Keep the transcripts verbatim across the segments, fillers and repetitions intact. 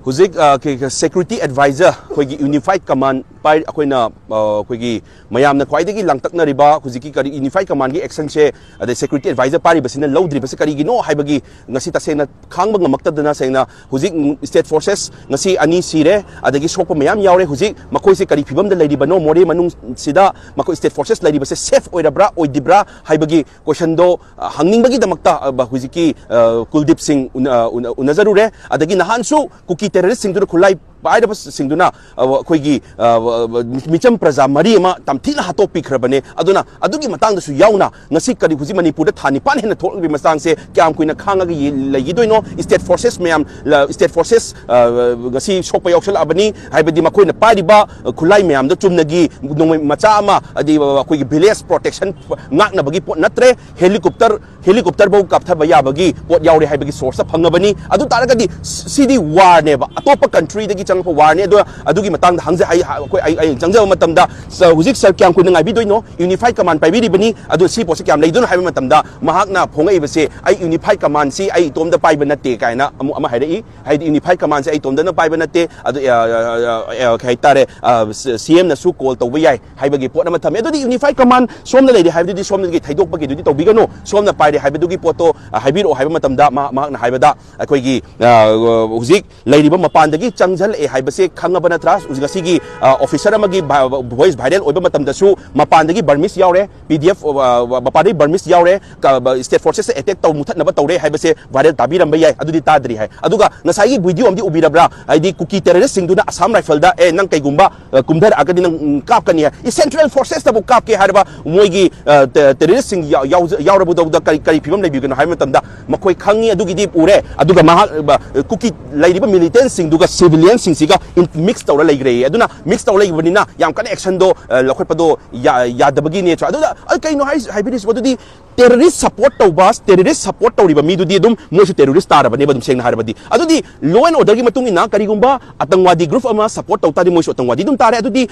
ꯍꯧꯖꯤꯛ security adviser ꯑꯩꯈꯣꯏꯒꯤ ꯌꯨꯅꯤꯐꯥꯏꯠ common ꯄꯥꯏ ꯑꯩꯈꯣꯏꯅ ꯑꯩꯈꯣꯏꯒꯤ ꯃꯌꯥꯝꯅ ꯈ꯭ꯋꯥꯏꯗꯒꯤ ꯂꯥꯡꯇꯛꯅꯔꯤꯕ ꯍꯧꯖꯤꯛꯀꯤ ꯀꯔꯤ ꯌꯨꯅꯤꯐꯥꯏꯠ ꯀꯃꯥꯟꯒꯤ ꯑꯦꯛꯁꯟꯁꯦ, ꯑꯗꯩ ꯁꯦꯀ꯭ꯌꯨꯔꯤꯇꯤ ꯑꯦꯗꯚꯥꯏꯖꯔ ꯄꯥꯏꯔꯤꯕꯁꯤꯅ ꯂꯧꯗ꯭ꯔꯤꯕꯁꯤ ꯀꯔꯤꯒꯤꯅꯣ ꯍꯥꯏꯕꯒꯤ ꯉꯁꯤ ꯇꯁꯦꯡꯅ ꯈꯥꯡꯕ ꯉꯝꯃꯛꯇꯗꯅ ꯁꯦꯡꯅ ꯍꯧꯖꯤꯛ ꯁ꯭ꯇꯦꯠ ꯐꯣꯔꯁꯦꯁ ꯉꯁꯤ ꯑꯅꯤ ꯁꯤꯔꯦ, ꯑꯗꯒꯤ ꯁꯣꯛꯄ ꯃꯌꯥꯝ ꯌꯥꯎꯔꯦ꯫ ꯍꯧꯖꯤꯛ ꯃꯈꯣꯏꯁꯦ ꯀꯔꯤ ꯐꯤꯕꯝꯗ ꯂꯩꯔꯤꯕꯅꯣ ꯃꯣꯔꯦ ꯃꯅꯨꯡꯁꯤꯗ ꯃꯈꯣꯏ ꯁ꯭ꯇꯦꯠ ꯐꯣꯔꯁꯦꯁ ꯂꯩꯔꯤꯕꯁꯦ ꯁꯦꯐ ꯑꯣꯏꯔꯕ꯭ꯔꯥ ꯑꯣꯏꯗ꯭ꯔꯤꯕ꯭ꯔꯥ ꯍꯥꯏꯕꯒꯤ ꯀꯣꯏꯁꯟꯗꯣ ꯍꯪꯅꯤꯡꯕꯒꯤꯗꯃꯛꯇ ꯍꯧꯖꯤꯛꯀꯤ ꯀꯨꯜꯗꯤꯞ ꯁꯤꯡ ꯎꯅꯖꯔꯨꯔꯦ꯫ ꯑꯗꯒꯤ ꯅꯍꯥꯟꯁꯨ ꯀꯨꯀꯤ ꯇꯦꯔꯣꯔꯤꯁꯁꯤꯡꯗꯨꯅ ꯈꯨꯠꯂꯥꯏ ꯄꯥꯏꯔꯕꯁꯤꯡꯗꯨꯅ ꯑꯩꯈꯣꯏꯒꯤ ꯃꯤꯆꯝ ꯄ꯭ꯔꯖꯥ ꯃꯔꯤ ꯑꯃ ꯇꯝꯊꯤꯅ ꯍꯥꯠꯇꯣꯛꯄꯤꯈ꯭ꯔꯕꯅꯦ꯫ ꯑꯗꯨꯅ ꯑꯗꯨꯒꯤ ꯃꯇꯥꯡꯗꯁꯨ ꯌꯥꯎꯅ ꯉꯁꯤ ꯀꯔꯤ ꯍꯧꯖꯤꯛ ꯃꯅꯤꯄꯨꯔꯗ ꯊꯥ ꯅꯤꯄꯥꯟ ꯍꯦꯟꯅ ꯊꯣꯛꯂꯛꯂꯤꯕ ꯃꯇꯥꯡꯁꯦ ꯀꯌꯥꯝ ꯀꯨꯏꯅ ꯈꯥꯡꯉꯒ ꯂꯩꯈꯤꯗꯣꯏꯅꯣ? ꯁ꯭ꯇꯦꯠ ꯐꯣꯔꯁꯦꯁ ꯃꯌꯥꯝ, ꯁ꯭ꯇꯦꯠ ꯐꯣꯔꯁꯦꯁ ꯉꯁꯤ ꯁꯣꯛꯄ ꯌꯥꯎꯁꯜꯂꯛꯑꯕꯅꯤ꯫ ꯍꯥꯏꯕꯗꯤ ꯃꯈꯣꯏꯅ ꯄꯥꯏꯔꯤꯕ ꯈꯨꯠꯂꯥꯏ ꯃꯌꯥꯝꯗꯣ ꯆꯨꯝꯅꯒꯤ ꯅꯣꯡꯃꯩ ꯃꯆꯥ ꯑꯃ, ꯑꯗꯩ ꯑꯩꯈꯣꯏꯒꯤ ꯚꯤꯂꯦꯖ ꯄ꯭ꯔꯣꯇꯦꯛꯁꯟ ꯉꯥꯛꯅꯕꯒꯤ ꯄꯣꯠ ꯅꯠꯇ꯭ꯔꯦ꯫ ꯍꯦꯂꯤꯀꯣꯞꯇꯔ ꯍꯦꯂꯤꯀꯣꯞꯇꯔꯐꯧ ꯀꯥꯞꯊꯕ ꯌꯥꯕꯒꯤ ꯄꯣꯠ ꯌꯥꯎꯔꯦ ꯍꯥꯏꯕꯒꯤ ꯁꯣꯔꯁꯇ ꯐꯪꯉꯕꯅꯤ꯫ ꯑꯗꯨ ꯇꯥꯔꯒꯗꯤ ꯁꯤꯗꯤ ꯋꯥꯔꯅꯦꯕ, ꯑꯇꯣꯞꯄ ꯀꯟꯇ꯭ꯔꯤꯗꯒꯤ ꯆꯪꯉꯛꯄ ꯋꯥꯔꯅꯤ꯫ ꯑꯗꯣ ꯑꯗꯨꯒꯤ ꯃꯇꯥꯡꯗ ꯍꯪꯖ ꯑꯩ ꯑꯩꯈꯣꯏ ꯑꯩ ꯑꯩ ꯆꯪꯖꯕ ꯃꯇꯝꯗ ꯍꯧꯖꯤꯛ ꯁꯥꯔ ꯀꯌꯥꯝ ꯀꯨꯏꯅ ꯉꯥꯏꯕꯤꯗꯣꯏꯅꯣ? ꯌꯨꯅꯤꯐꯥꯏꯠ ꯀꯃꯥꯟ ꯄꯥꯏꯕꯤꯔꯤꯕꯅꯤ, ꯑꯗꯣ ꯁꯤ ꯄꯣꯠꯁꯤ ꯀꯌꯥꯝ ꯂꯩꯗꯣꯏꯅꯣ ꯍꯥꯏꯕ ꯃꯇꯝꯗ ꯃꯍꯥꯛꯅ ꯐꯣꯡꯉꯛꯏꯕꯁꯦ, "ꯑꯩ ꯌꯨꯅꯤꯐꯥꯏꯠ ꯀꯃꯥꯟꯁꯤ ꯑꯩ ꯏꯇꯣꯝꯗ ꯄꯥꯏꯕ ꯅꯠꯇꯦ" ꯀꯥꯏꯅ ꯑꯃꯨꯛ ꯑꯃ ꯍꯥꯏꯔꯛꯏ꯫ ꯍꯥꯏꯗꯤ ꯌꯨꯅꯤꯐꯥꯏꯠ ꯀꯃꯥꯟꯁꯦ ꯑꯩ ꯏꯇꯣꯝꯗꯅ ꯄꯥꯏꯕ ꯅꯠꯇꯦ, ꯑꯗꯨ ꯀꯩ ꯍꯥꯏꯇꯥꯔꯦ, ꯁꯤ ꯑꯦꯝꯅꯁꯨ ꯀꯣꯜ ꯇꯧꯕ ꯌꯥꯏ ꯍꯥꯏꯕꯒꯤ ꯄꯣꯠ ꯑꯃ ꯊꯝꯃꯦ꯫ ꯑꯗꯨꯗꯤ ꯌꯨꯅꯤꯐꯥꯏꯠ ꯀꯃꯥꯟ ꯁꯣꯝꯅ ꯂꯩꯔꯦ ꯍꯥꯏꯕꯗꯨꯗꯤ ꯁꯣꯝꯗꯒꯤ ꯊꯩꯗꯣꯛꯄꯒꯤꯗꯨꯗꯤ ꯇꯧꯕꯤꯒꯅꯨ, ꯁꯣꯝꯅ ꯄꯥꯏꯔꯦ ꯍꯥꯏꯕꯗꯨꯒꯤ ꯄꯣꯠꯇꯣ ꯍꯥꯏꯕꯤꯔꯛꯑꯣ ꯍꯥꯏꯕ ꯃꯇꯝꯗ ꯃꯍꯥꯛꯅ ꯍꯥꯏꯕꯗ ꯑꯩꯈꯣꯏꯒꯤ ꯍꯧꯖꯤꯛ ꯂꯩꯔꯤꯕ ꯃꯄꯥꯟꯗꯒꯤ ꯆꯪꯁꯤꯜꯂꯛꯑꯦ ꯍꯥꯏꯕꯁꯦ ꯈꯪꯉꯕ ꯅꯠꯇ꯭ꯔꯥ? ꯉꯁꯤꯒꯤ ꯑꯣꯐꯤꯁꯔ ꯑꯃꯒꯤ ꯚꯣꯏꯁ ꯚꯥꯏꯔꯦꯜ ꯑꯣꯏꯕ ꯃꯇꯝꯗꯁꯨ ꯃꯄꯥꯟꯗꯒꯤ ꯕꯔꯃꯤꯁ ꯌꯥꯎꯔꯦ, ꯄꯤ ꯗꯤ ꯑꯦꯐ ꯃꯄꯥꯟꯗꯒꯤ ꯕꯔꯃꯤꯁ ꯌꯥꯎꯔꯦ, ꯁ꯭ꯇꯦꯠ ꯐꯣꯔꯁꯦꯁ ꯑꯦꯇꯦꯛ ꯇꯧ ꯃꯨꯊꯠꯅꯕ ꯇꯧꯔꯦ ꯍꯥꯏꯕꯁꯦ ꯚꯥꯏꯔꯦꯜ ꯇꯥꯕꯤꯔꯝꯕ ꯌꯥꯏ, ꯑꯗꯨꯗꯤ ꯇꯥꯗ꯭ꯔꯤ ꯍꯥꯏ꯫ ꯑꯗꯨꯒ ꯉꯁꯥꯏꯒꯤ ꯚꯤꯗꯤꯑꯣ ꯑꯃꯗꯤ ꯎꯕꯤꯔꯕ꯭ꯔꯥ? ꯍꯥꯏꯗꯤ ꯀꯨꯀꯤ ꯇꯦꯔꯣꯔꯤꯁꯁꯤꯡꯗꯨꯅ ꯑꯁꯥꯝ ꯔꯥꯏꯐꯜꯗ, "ꯑꯦ, ꯅꯪ ꯀꯩꯒꯨꯝꯕ ꯀꯨꯝꯊꯔꯛꯑꯒꯗꯤ ꯅꯪ ꯀꯥꯞꯀꯅꯤ" ꯍꯥꯏ꯫ ꯁꯦꯟꯇ꯭ꯔꯦꯜ ꯐꯣꯔꯁꯦꯁꯇꯕꯨ ꯀꯥꯞꯀꯦ ꯍꯥꯏꯔꯕ ꯃꯣꯏꯒꯤ ꯇꯦꯔꯣꯔꯤꯁꯁꯤꯡ ꯌꯥꯎꯔꯕꯗꯧꯗ ꯀꯔꯤ ꯀꯔꯤ ꯐꯤꯕꯝ ꯂꯩꯕꯤꯒꯅꯣ ꯍꯥꯏꯕ ꯃꯇꯝꯗ ꯃꯈꯣꯏ ꯈꯪꯉꯤ, ꯑꯗꯨꯒꯤꯗꯤ ꯎꯔꯦ꯫ ꯑꯗꯨꯒ ꯃꯍꯥꯛ ꯀꯨꯀꯤ ꯂꯩꯔꯤꯕ ꯃꯤꯂꯤꯇꯦꯟꯁꯤꯡꯗꯨꯒ ꯁꯤꯚꯤꯂꯤꯌꯟꯁꯤꯡꯁꯤꯒ ꯃꯤꯛꯁ ꯇꯧꯔ ꯂꯩꯈ꯭ꯔꯦ꯫ ꯑꯗꯨꯅ ꯃꯤꯛꯁ ꯇꯧꯔ ꯂꯩꯕꯅꯤꯅ ꯌꯥꯝ ꯀꯟꯅ ꯑꯦꯛꯁꯟꯗꯣ ꯂꯧꯈꯠꯄꯗꯣ ꯌꯥꯗꯕꯒꯤ ꯅꯦꯆꯔ꯫ ꯑꯗꯨꯗ ꯀꯩꯅꯣ ꯍꯥꯏ ꯍꯥꯏꯕꯤꯔꯤꯁꯤꯕꯣ? ꯑꯗꯨꯗꯤ ꯇꯦꯔꯣꯔꯤꯁ ꯁꯄꯣꯔꯠ ꯇꯧꯕ, ꯇꯦꯔꯣꯔꯤꯁ ꯁꯄꯣꯔꯠ ꯇꯧꯔꯤꯕ ꯃꯤꯗꯨꯗꯤ ꯑꯗꯨꯝ ꯃꯣꯏꯁꯨ ꯇꯦꯔꯣꯔꯤꯁ ꯇꯥꯔꯕꯅꯦꯕ, ꯑꯗꯨꯝ ꯁꯦꯡꯅ ꯍꯥꯏꯔꯕꯗꯤ꯫ ꯑꯗꯨꯗꯤ ꯂꯣ ꯑꯦꯟ ꯑꯣꯔꯗꯔꯒꯤ ꯃꯇꯨꯡ ꯏꯟꯅ ꯀꯔꯤꯒꯨꯝꯕ ꯑꯇꯪꯋꯥꯗꯤ ꯒ꯭ꯔꯨꯞ ꯑꯃ ꯁꯄꯣꯔꯠ ꯇꯧ ꯇꯥꯔꯗꯤ ꯃꯣꯏꯁꯨ ꯑꯇꯪꯋꯥꯗꯤ ꯑꯗꯨꯝ ꯇꯥꯔꯦ꯫ ꯑꯗꯨꯗꯤ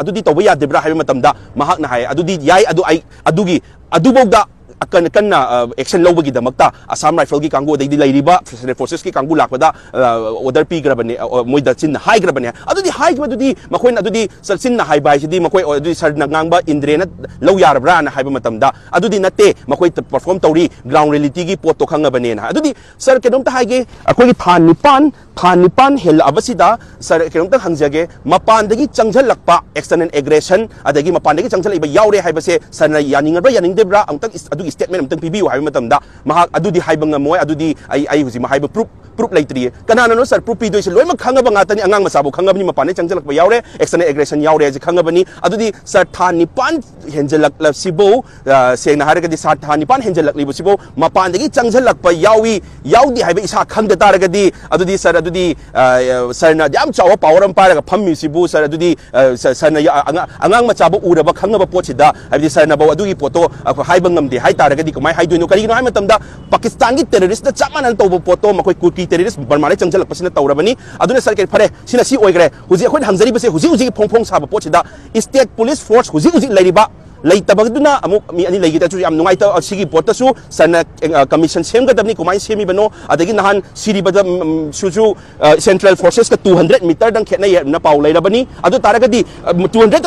ꯑꯗꯨꯗꯤ ꯇꯧꯕ ꯌꯥꯗꯕ꯭ꯔꯥ ꯍꯥꯏꯕ ꯃꯇꯝꯗ ꯃꯍꯥꯛꯅ ꯍꯥꯏ, "ꯑꯗꯨꯗꯤ ꯌꯥꯏ, ꯑꯗꯨ ꯑꯩ ꯑꯗꯨꯒꯤ ꯑꯗꯨꯐꯥꯎꯗ ꯑꯀꯟ-, ꯀꯟꯅ, ꯑ, action ꯂꯧꯕꯒꯤꯗꯃꯛꯇ Assam Rifle ꯒꯤ ꯀꯥꯡꯕꯨ, ꯑꯗꯩꯗꯤ ꯂꯩꯔꯤꯕ Central Forces ꯀꯤ ꯀꯥꯡꯕꯨ ꯂꯥꯛꯄꯗ, ꯑ, order ꯄꯤꯈ꯭ꯔꯕꯅꯦ, ꯑ, ꯃꯣꯏꯗ ꯆꯤꯟꯅ ꯍꯥꯏꯈ꯭ꯔꯕꯅꯦ꯫ ꯑꯗꯨꯗꯤ ꯍꯥꯏꯈꯤꯕꯗꯨꯗꯤ ꯃꯈꯣꯏꯅ ꯑꯗꯨꯗꯤ ꯆ-, ꯆꯤꯟꯅ ꯍꯥꯏꯕ ꯍꯥꯏꯁꯤꯗꯤ ꯃꯈꯣꯏ, ꯑ, ꯑꯗꯨꯗꯤ ꯁꯔꯅ ꯉꯥꯡꯕ ꯏꯟꯗ꯭ꯔꯦꯅ ꯂꯧ ꯌꯥꯔꯕ꯭ꯔꯥꯅ ꯍꯥꯏꯕ ꯃꯇꯝꯗ, ꯑꯗꯨꯗꯤ ꯅꯠꯇꯦ, ꯃꯈꯣꯏ perform ꯇꯧꯔꯤ, ground reality ꯒꯤ ꯄꯣꯠꯇꯣ ꯈꯪꯉꯕꯅꯦꯅ ꯍꯥꯏ꯫ ꯑꯗꯨꯗꯤ ꯁꯔ, ꯀꯩꯅꯣꯝꯇ ꯍꯥꯏꯒꯦ, ꯑꯩꯈꯣꯏꯒꯤ ꯊꯥ ꯅꯤꯄꯥꯟ, ꯊꯥ ꯅꯤꯄꯥꯟ ꯍꯦꯜꯂꯛꯑꯕꯁꯤꯗ, ꯁꯔ, ꯀꯩꯅꯣꯝꯇ ꯍꯪꯖꯒꯦ, ꯃꯄꯥꯟꯗꯒꯤ ꯆꯪꯁꯤꯜꯂꯛꯄ external aggression, ꯑꯗꯒꯤ ꯃꯄꯥꯟꯗꯒꯤ ꯆꯪꯁꯤꯜꯂꯛꯏꯕ ꯌꯥꯎꯔꯦ ꯍꯥꯏꯕꯁꯦ ꯁꯔꯅ ꯌꯥꯅꯤꯡꯉꯕ꯭ꯔꯥ, ꯌꯥꯅꯤꯡꯗꯕ꯭ꯔꯥ? ꯑꯃꯨꯛꯇꯪ ꯏꯁ-, ꯑꯗꯨꯒꯤ statement ꯑꯃꯨꯛꯇꯪ ꯄꯤꯕꯤꯌꯨ ꯍꯥꯏꯕ ꯃꯇꯝꯗ, ꯃꯍꯥꯛ ꯑꯗꯨꯗꯤ ꯍꯥꯏꯕ ꯉꯝꯃꯣꯏ, ꯑꯗꯨꯗꯤ ꯑꯩ, ꯑꯩ ꯍꯧꯖꯤꯛ ꯍꯥꯏꯕ proof, proof ꯂꯩꯇ꯭ꯔꯤꯌꯦ꯫ ꯀꯅꯥꯅꯅꯣ ꯁꯔ proof ꯄꯤꯗꯣꯏꯁꯦ? ꯂꯣꯏꯅꯃꯛ ꯈꯪꯉꯕ ꯉꯥꯛꯇꯅꯤ, ꯑꯉꯥꯡ ꯃꯆꯥꯕꯨ ꯈꯪꯉꯕꯅꯤ, ꯃꯄꯥꯟꯗꯒꯤ ꯆꯪꯁꯤꯜꯂꯛꯄ ꯌꯥꯎꯔꯦ, external aggression ꯌꯥꯎꯔꯦ ꯍꯥꯏꯁꯦ ꯈꯪꯉꯕꯅꯤ꯫ ꯑꯗꯨꯗꯤ ꯁꯔ, ꯊꯥ ꯅꯤꯄꯥꯟ ꯍꯦꯟꯖꯜꯂꯛꯂꯕꯁꯤꯕꯨ, ꯑ, ꯁꯦꯡꯅ ꯍꯥꯏꯔꯒꯗꯤ ꯁꯥ-, ꯊꯥ ꯅꯤꯄꯥꯟ ꯍꯦꯟꯖꯜꯂꯛꯂꯤꯕꯁꯤꯕꯨ ꯃꯄꯥꯟꯗꯒꯤ ꯆꯪꯁꯤꯜꯂꯛꯄ ꯌꯥꯎꯏ, ꯌꯥꯎꯗꯦ ꯍꯥꯏꯕ ꯏꯁꯥ ꯈꯪꯗ ꯇꯥꯔꯒꯗꯤ, ꯑꯗꯨꯗꯤ ꯁꯔ, ꯑꯗꯨꯗꯤ, ꯑ, ꯁꯔꯅ ꯌꯥꯝ ꯆꯥꯎꯕ power ꯑꯃ ꯄꯥꯏꯔꯒ ꯐꯝꯃꯤꯁꯤꯕꯨ ꯁꯔ, ꯑꯗꯨꯗꯤ, ꯑ, ꯁ-, ꯁꯔꯅ ꯌꯥ-, ꯑꯉꯥ-, ꯑꯉꯥꯡ ꯃꯆꯥꯕꯨ ꯎꯔꯕ ꯈꯪꯉꯕ ꯄꯣꯠꯁꯤꯗ, ꯍꯥꯏꯕꯗꯤ ꯁꯔꯅꯐꯧ ꯑꯗꯨꯒꯤ ꯄꯣꯠꯇꯣ ꯑꯩꯈꯣꯏ ꯍꯥꯏꯕ ꯉꯝꯗꯦ ꯍꯥꯏ ꯇꯥꯔꯒꯗꯤ ꯀꯃꯥꯏꯅ ꯍꯥꯏꯗꯣꯏꯅꯣ? ꯀꯔꯤꯒꯤꯅꯣ ꯍꯥꯏꯕ ꯃꯇꯝꯗ ꯄꯥꯀꯤꯁꯇꯥꯟꯒꯤ terrorist ꯅ ꯆꯞ ꯃꯥꯟꯅꯅ ꯇꯧꯕ ꯄꯣꯠꯇꯣ ꯃꯈꯣꯏ ꯀꯨꯀꯤ terrorist ꯕꯔꯃꯥꯗꯒꯤ ꯆꯪꯁꯤꯜꯂꯛꯄꯁꯤꯅ ꯇꯧꯔꯕꯅꯤ꯫ ꯑꯗꯨꯅ ꯁꯔ, ꯀꯔꯤ ꯐꯔꯦ, ꯁꯤꯅ ꯁꯤ ꯑꯣꯏꯈ꯭ꯔꯦ꯫ ꯍꯧꯖꯤꯛ ꯑꯩꯈꯣꯏꯅ ꯍꯪꯖꯔꯤꯕꯁꯦ ꯍꯧꯖꯤꯛ ꯍꯧꯖꯤꯛꯀꯤ ꯐꯣꯡ ꯐꯣꯡ ꯁꯥꯕ ꯄꯣꯠꯁꯤꯗ state police force ꯍꯧꯖꯤꯛ ꯍꯧꯖꯤꯛ ꯂꯩꯔꯤꯕ, ꯂꯩꯇꯕꯗꯨꯅ ꯑꯃꯨꯛ ꯃꯤ ꯑꯅꯤ ꯂꯩꯈꯤꯗ꯭ꯔꯁꯨ ꯌꯥꯝ ꯅꯨꯡꯉꯥꯏꯇꯕ꯫ ꯁꯤꯒꯤ ꯄꯣꯠꯇꯁꯨ ꯁꯔꯅ, ꯑ, commission ꯁꯦꯝꯒꯗꯕꯅꯤ, ꯀꯃꯥꯏꯅ ꯁꯦꯝꯃꯤꯕꯅꯣ, ꯑꯗꯒꯤ ꯅꯍꯥꯟ ꯁꯤꯔꯤꯕꯗ, ꯎꯝ, ꯁꯨꯁꯨ, ꯑ, Central Forces ꯀ two hundred meter ꯗꯪ ꯈꯦꯠꯅꯩ ꯍꯥꯏꯅ ꯄꯥꯎ ꯂꯩꯔꯕꯅꯤ꯫ ꯑꯗꯨ ꯇꯥꯔꯒꯗꯤ, ꯑ, two hundred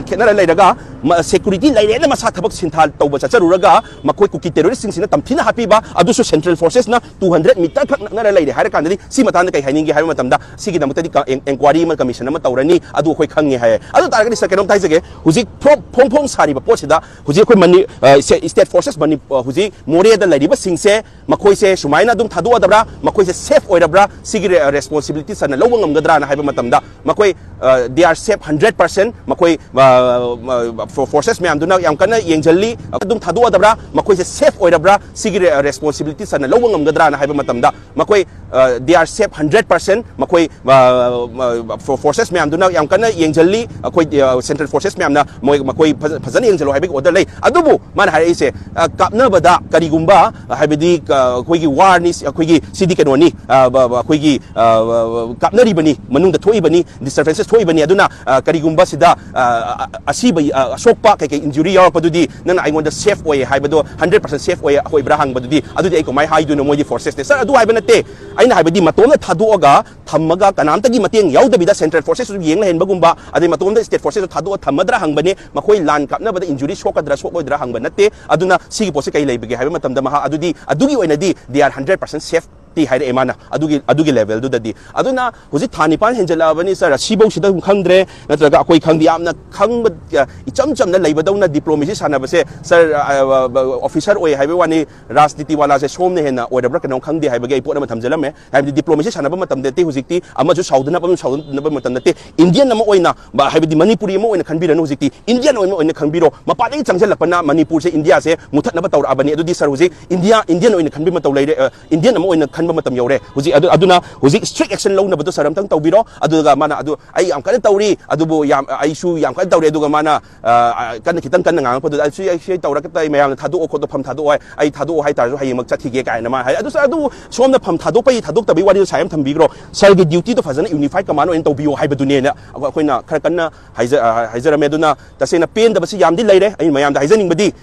ꯈꯦꯠꯅꯔ ꯂꯩꯔꯒ, ꯃ-, security ꯂꯩꯔꯦꯅ ꯃꯁꯥ ꯊꯕꯛ ꯁꯤꯟꯊꯥ ꯇꯧꯕ ꯆꯠꯆꯔꯨꯔꯒ ꯃꯈꯣꯏ ꯀꯨꯀꯤ terrorist ꯁꯤꯡꯁꯤꯅ ꯇꯝꯊꯤꯅ ꯍꯥꯠꯄꯤꯕ, ꯑꯗꯨꯁꯨ Central Forces ꯅ two hundred meter ꯈꯛ ꯅꯛꯅꯔ ꯂꯩꯔꯦ ꯍꯥꯏꯔ ꯀꯥꯟꯗꯗꯤ ꯁꯤ ꯃꯇꯥꯡꯗ ꯀꯩ ꯍꯥꯏꯅꯤꯡꯒꯦ ꯍꯥꯏꯕ ꯃꯇꯝꯗ, ꯁꯤꯒꯤꯗꯃꯛꯇꯗꯤ ꯀ-, en-, enquiry ꯑꯃ, commission ꯑꯃ ꯇꯧꯔꯅꯤ, ꯑꯗꯨ ꯑꯩꯈꯣꯏ ꯈꯪꯉꯦ ꯍꯥꯏꯌꯦ꯫ ꯑꯗꯨ ꯇꯥꯔꯒꯗꯤ ꯁꯔ, ꯀꯩꯅꯣꯝꯇ ꯍꯥꯏꯖꯒꯦ, ꯍꯧꯖꯤꯛ ꯐ꯭ꯔꯣ-, ꯐꯣꯡ ꯐꯣꯡ ꯁꯥꯔꯤꯕ ꯄꯣꯠꯁꯤꯗ ꯍꯧꯖꯤꯛ ꯑꯩꯈꯣꯏ ꯃꯅꯤ-, ꯑ, ꯁꯦ-, state forces ꯃꯅꯤ-, ꯑ, ꯍꯧꯖꯤꯛ ꯃꯣꯔꯦꯗ ꯂꯩꯔꯤꯕꯁꯤꯡꯁꯦ ꯃꯈꯣꯏꯁꯦ ꯁꯨꯃꯥꯏꯅ ꯑꯗꯨꯝ ꯊꯥꯗꯣꯛꯑꯗꯕ꯭ꯔꯥ, ꯃꯈꯣꯏꯁꯦ safe ꯑꯣꯏꯔꯕ꯭ꯔꯥ, ꯁꯤꯒꯤ ꯔꯦ-, responsibility ꯁꯔꯅ ꯂꯧꯕ ꯉꯝꯒꯗ꯭ꯔꯥꯅ ꯍꯥꯏꯕ ꯃꯇꯝꯗ, ꯃꯈꯣꯏ, ꯑ, they are safe hundred percent꯫ ꯃꯈꯣꯏ, ꯑ, ꯑ, ꯐꯣ-, forces ꯃꯌꯥꯝꯗꯨꯅ ꯌꯥꯝ ꯀꯟꯅ ꯌꯦꯡꯁꯤꯜꯂꯤ꯫ ꯑꯗꯨꯝ ꯊꯥꯗꯣꯛꯑꯗꯕ꯭ꯔꯥ, ꯃꯈꯣꯏꯁꯦ safe ꯑꯣꯏꯔꯕ꯭ꯔꯥ, ꯁꯤꯒꯤ ꯔꯦ-, responsibility ꯁꯔꯅ ꯂꯧꯕ ꯉꯝꯒꯗ꯭ꯔꯥꯅ ꯍꯥꯏꯕ ꯃꯇꯝꯗ, ꯃꯈꯣꯏ, ꯑ, they are safe hundred percent꯫ ꯃꯈꯣꯏ, ꯑ, ꯑ, ꯐꯣ-, forces ꯃꯌꯥꯝꯗꯨꯅ ꯌꯥꯝ ꯀꯟꯅ ꯌꯦꯡꯁꯤꯜꯂꯤ꯫ ꯑꯩꯈꯣꯏ, ꯑ, Central Forces ꯃꯌꯥꯝꯅ ꯃꯣꯏ, ꯃꯈꯣꯏ ꯐꯖ-, ꯐꯖꯅ ꯌꯦꯡꯁꯤꯜꯂꯣ ꯍꯥꯏꯕꯒꯤ order ꯂꯩ꯫ ꯑꯗꯨꯕꯨ ꯃꯥꯅ ꯍꯥꯏꯔꯛꯏꯁꯦ, ꯑ, ꯀꯥꯞꯅꯕꯗ ꯀꯔꯤꯒꯨꯝꯕ, ꯑ, ꯍꯥꯏꯕꯗꯤ, ꯑ, ꯑꯩꯈꯣꯏꯒꯤ war ꯅꯤ, ꯑꯩꯈꯣꯏꯒꯤ ꯁꯤꯗꯤ ꯀꯩꯅꯣꯅꯤ, ꯑ, ꯕ-, ꯕ-, ꯑꯩꯈꯣꯏꯒꯤ, ꯑ, ꯕ-, ꯕ-, ꯀꯥꯞꯅꯔꯤꯕꯅꯤ, ꯃꯅꯨꯡꯗ ꯊꯣꯛꯏꯕꯅꯤ, disturbances ꯊꯣꯛꯏꯕꯅꯤ꯫ ꯑꯗꯨꯅ, ꯑ, ꯀꯔꯤꯒꯨꯝꯕ ꯁꯤꯗ, ꯑ, ꯑ, ꯑꯁꯤꯕ, ꯑ, ꯑꯁꯣꯛꯄ ꯀꯩꯀꯩ injury ꯌꯥꯎꯔꯛꯄꯗꯨꯗꯤ ꯅꯪꯅ ꯑꯩꯉꯣꯟꯗ safe ꯑꯣꯏ ꯍꯥꯏꯕꯗꯣ, hundred percent safe ꯑꯣꯏ, ꯑꯣꯏꯕ꯭ꯔꯥ ꯍꯪꯕꯗꯨꯗꯤ, ꯑꯗꯨꯗꯤ ꯑꯩ ꯀꯃꯥꯏꯅ ꯍꯥꯏꯗꯣꯏꯅꯣ? ꯃꯣꯏꯗꯤ forces ꯅꯦ꯫ Sir, ꯑꯗꯨ ꯍꯥꯏꯕ ꯅꯠꯇꯦ꯫ ꯑꯩꯅ ꯍꯥꯏꯕꯗꯤ ꯃꯇꯣꯝꯗ ꯊꯥꯗꯣꯛꯑꯒ ꯊꯝꯃꯒ ꯀꯅꯥꯝꯇꯒꯤ ꯃꯇꯦꯡ ꯌꯥꯎꯗꯕꯤꯗ central forces ꯌꯦꯡ ꯂꯩꯍꯟꯕꯒꯨꯝꯕ, ꯑꯗꯩ ꯃꯇꯣꯝꯗ state forces ꯊꯥꯗꯣꯛꯑ ꯊꯝꯃꯗ꯭ꯔꯥ ꯍꯪꯕꯅꯦ꯫ ꯃꯈꯣꯏ ꯂꯥꯟ ꯀꯥꯞꯅꯕꯗ injury ꯁꯣꯛꯀꯗ꯭ꯔꯥ ꯁꯣꯛꯂꯣꯏꯗ꯭ꯔꯥ ꯍꯪꯕ ꯅꯠꯇꯦ꯫ ꯑꯗꯨꯅ ꯁꯤꯒꯤ ꯄꯣꯠꯁꯦ ꯀꯩ ꯂꯩꯕꯒꯦ ꯍꯥꯏꯕ ꯃꯇꯝꯗ ꯃꯍꯥꯛ ꯑꯗꯨꯗꯤ, ꯑꯗꯨꯒꯤ ꯑꯣꯏꯅꯗꯤ they are hundred percent safe T ꯍꯥꯏꯔꯛꯑꯦ ꯃꯥꯅ ꯑꯗꯨꯒꯤ, ꯑꯗꯨꯒꯤ level ꯗꯨꯗꯗꯤ꯫ ꯑꯗꯨꯅ ꯍꯧꯖꯤꯛ ꯊꯥ ꯅꯤꯄꯥꯟ ꯍꯦꯟꯖꯜꯂꯛꯑꯕꯅꯤ, sir, ꯑꯁꯤꯐꯧꯁꯤꯗ ꯑꯗꯨꯝ ꯈꯪꯗ꯭ꯔꯦ, ꯅꯠꯇ꯭ꯔꯒ ꯑꯩꯈꯣꯏ ꯈꯪꯗꯦ, ꯌꯥꯝꯅ ꯈꯪꯕ, ꯑ, ꯏꯆꯝ ꯆꯝꯅ ꯂꯩꯕꯗꯧꯅ diplomacy ꯁꯥꯟꯅꯕꯁꯦ, sir, ꯑ, ꯑ, officer ꯑꯣꯏ ꯍꯥꯏꯕꯒꯤ ꯋꯥꯅꯤ, ꯔꯥꯖꯅꯤꯇꯤ ꯋꯥꯂꯥꯁꯦ ꯁꯣꯝꯅ ꯍꯦꯟꯅ ꯑꯣꯏꯔꯕ꯭ꯔꯥ ꯀꯩꯅꯣ ꯈꯪꯗꯦ ꯍꯥꯏꯕꯒꯤ ꯑꯩ ꯄꯣꯠ ꯑꯃ ꯊꯝꯖꯜꯂꯝꯃꯦ꯫ ꯍꯥꯏꯕꯗꯤ diplomacy ꯁꯥꯟꯅꯕ ꯃꯇꯝꯗ ꯅꯠꯇꯦ ꯍꯧꯖꯤꯛꯇꯤ, ꯑꯃꯁꯨ ꯁꯥꯎꯗꯅꯕ, ꯑꯃꯁꯨ ꯁꯥꯎꯗꯅꯕ ꯃꯇꯝ ꯅꯠꯇꯦ꯫ Indian ꯑꯃ ꯑꯣꯏꯅ, ꯕ-, ꯍꯥꯏꯕꯗꯤ ꯃꯅꯤꯄꯨꯔꯤ ꯑꯃ ꯑꯣꯏꯅ ꯈꯟꯕꯤꯔꯅꯨ ꯍꯧꯖꯤꯛꯇꯤ, Indian ꯑꯣꯏꯅ, ꯑꯣꯏꯅ ꯈꯟꯕꯤꯔꯣ꯫ ꯃꯄꯥꯟꯗꯒꯤ ꯆꯪꯁꯤꯜꯂꯛꯄꯅ ꯃꯅꯤꯄꯨꯔꯁꯦ, ꯏꯟꯗꯤꯌꯥꯁꯦ ꯃꯨꯊꯠꯅꯕ ꯇꯧꯔꯛꯑꯕꯅꯤ꯫ ꯑꯗꯨꯗꯤ sir ꯍꯧꯖꯤꯛ ꯏꯟꯗꯤꯌꯥ, Indian ꯑꯣꯏꯅ ꯈꯟꯕ ꯃꯇꯧ ꯂꯩꯔꯦ, ꯑ, Indian ꯑꯃ ꯑꯣꯏꯅ ꯈꯟꯕ ꯃꯇꯝ ꯌꯧꯔꯦ ꯍꯧꯖꯤꯛ꯫ ꯑꯗꯨ, ꯑꯗꯨꯅ ꯍꯧꯖꯤꯛ strict action ꯂꯧꯅꯕꯗꯣ sir ꯑꯝꯇꯪ ꯇꯧꯕꯤꯔꯣ꯫ ꯑꯗꯨꯒ ꯃꯥꯅ ꯑꯗꯨ ꯑꯩ ꯌꯥꯝ ꯀꯟꯅ ꯇꯧꯔꯤ, ꯑꯗꯨꯕꯨ ꯌꯥꯝ, ꯑꯩꯁꯨ ꯌꯥꯝ ꯀꯟꯅ ꯇꯧꯔꯤ, ꯑꯗꯨꯒ ꯃꯥꯅ, ꯑ, ꯑ, ꯀꯟꯅ, ꯈꯤꯇꯪ ꯀꯟꯅ ꯉꯥꯡꯉꯛꯄꯗꯨꯗ, "ꯑꯩ ꯁꯤ, ꯑꯩ ꯁꯤ ꯇꯧꯔꯒ ꯇꯧ, ꯃꯌꯥꯝꯅ ꯊꯥꯗꯣꯛꯑꯣ ꯈꯣꯠꯇꯣ, ꯐꯝ ꯊꯥꯗꯣꯛꯑꯣ ꯍꯥꯏ, ꯑꯩ ꯊꯥꯗꯣꯛꯑꯣ ꯍꯥꯏꯇꯥꯔꯁꯨ ꯍꯌꯦꯡꯃꯛ ꯆꯠꯈꯤꯒꯦ" ꯀꯥꯏꯅ ꯃꯥꯅ ꯍꯥꯏ꯫ ꯑꯗꯨ sir, ꯑꯗꯨ ꯁꯣꯝꯅ ꯐꯝ ꯊꯥꯗꯣꯛꯄꯒꯤ, ꯊꯥꯗꯣꯛꯇꯕꯒꯤ ꯋꯥꯔꯤꯗꯣ side ꯑꯃ ꯊꯝꯕꯤꯈ꯭ꯔꯣ꯫ Sirꯒꯤ dutyꯗꯣ ꯐꯖꯅ unified command ꯑꯣꯏꯅ ꯇꯧꯕꯤꯌꯣ ꯍꯥꯏꯕꯗꯨꯅꯦꯅ ꯑꯩꯈꯣꯏꯅ ꯈꯔ ꯀꯟꯅ ꯍꯥꯏꯖ-, ꯑ, ꯍꯥꯏꯖꯔꯝꯃꯦ꯫ ꯑꯗꯨꯅ ꯇꯁꯦꯡꯅ ꯄꯦꯟꯗꯕꯁꯤ ꯌꯥꯝꯗꯤ ꯂꯩꯔꯦ꯫ ꯑꯩꯅ ꯃꯌꯥꯝꯗ ꯍꯥꯏꯖꯅꯤꯡꯕꯗꯤ,